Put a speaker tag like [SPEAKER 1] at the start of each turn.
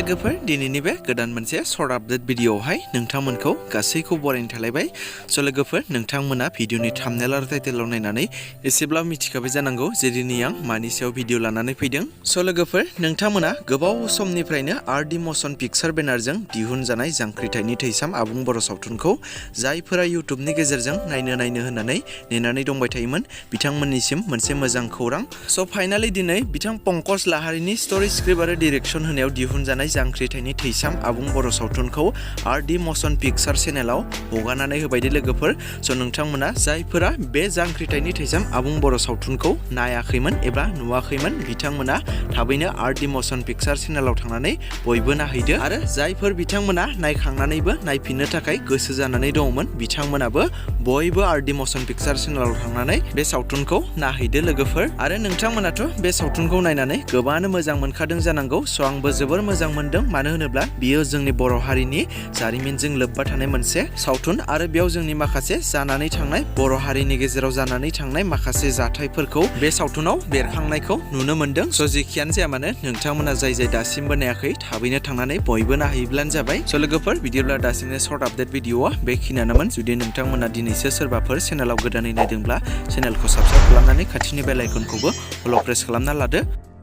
[SPEAKER 1] लोगोफोर दिनैनि बे गोदान मोनसे सर्ट आपडेट भिडिअआवहाय नोंथांमोनखौ गासैखौ बरायनो थालायबाय। स' लोगोफोर नोंथांमोना भिडिअनि थाम्बनेल आरो टाइटेलाव नायनानै एसेब्लाबो मिथिखाबाय जानांगौ जे दिनै आं मानि सायाव भिडिअ लानानै फैदों। स' लोगोफोर नोंथांमोना गोबाव समनिफ्रायनो आरडि मशन पिक्सार बेनारजों दिहुनजानाय जांख्रिथायनि थैसाम आबुं बर' सावथुनखौ जायफोरा इउटुबनि गेजेरजों नायनो होननानै नेनानै दंबाय थायोमोन बिथांमोननिसिम मोनसे मोजां खौरां। स' फाइनालि दिनै बिथां पंकज लाहारिनि स्ट'रि स्क्रिप्ट आरो डिरेक्सन होनायाव दिहुनजानाय जांख्रिथायनि थैसाम आबुं बर' सावथुनखौ आरडि मशन पिक्सार चेनेलाव हगारनानै होबाय दे लोगोफोर। स' नोंथांमोना जायफोरा बे जांख्रिथायनि थैसाम आबुं बर' सावथुनखौ नायाखैमोन एबा नुवाखैमोन बिथांमोना थाबैनो आरडि मशन पिक्सार चेनेलाव थांनानै बयबो नायहैदो आरो जायफोर बिथांमोना नायखांनानैबो नायफिननो थाखाय गोसो जानानै दङमोन बिथांमोनाबो बयबो आरडि मशन पिक्सार चेनेलाव थांनानै बे सावथुनखौ नायहैदो लोगोफोर। आरो नोंथांमोनाथ' बे सावथुनखौ नायनानै गोबाङानो मोजां मोनखादों जानांगौ। स' आंबो जोबोर मोजां मोनदों मानो होनोब्ला बियो जोंनि बर' हारिनि जारिमिनजों लोब्बा थानाय मोनसे सावथुन आरो बेयाव जोंनि माखासे जानानै थांनाय बर' हारिनि गेजेराव जानानै थांनाय माखासे जाथायफोरखौ बे सावथुनाव बेरखांनायखौ नुनो मोनदों। स' जेखियानो जाया मानो नोंथांमोना जाय दासिमबो नायाखै थाबैनो थांनानै बयबो नायहैब्लानो जाबाय। स' लोगोफोर बिदिब्ला दासिमनो सर्ट आपडेट भिडिअआ बेखिनियानोमोन। जुदि नोंथांमोना दिनैसो सोरबाफोर चेनेलाव गोदानै नायदोंब्ला चेनेलखौ साबस्क्राइब खालामनानै खाथिनि बेल आइकनखौबो अल प्रेस खालामना लादो।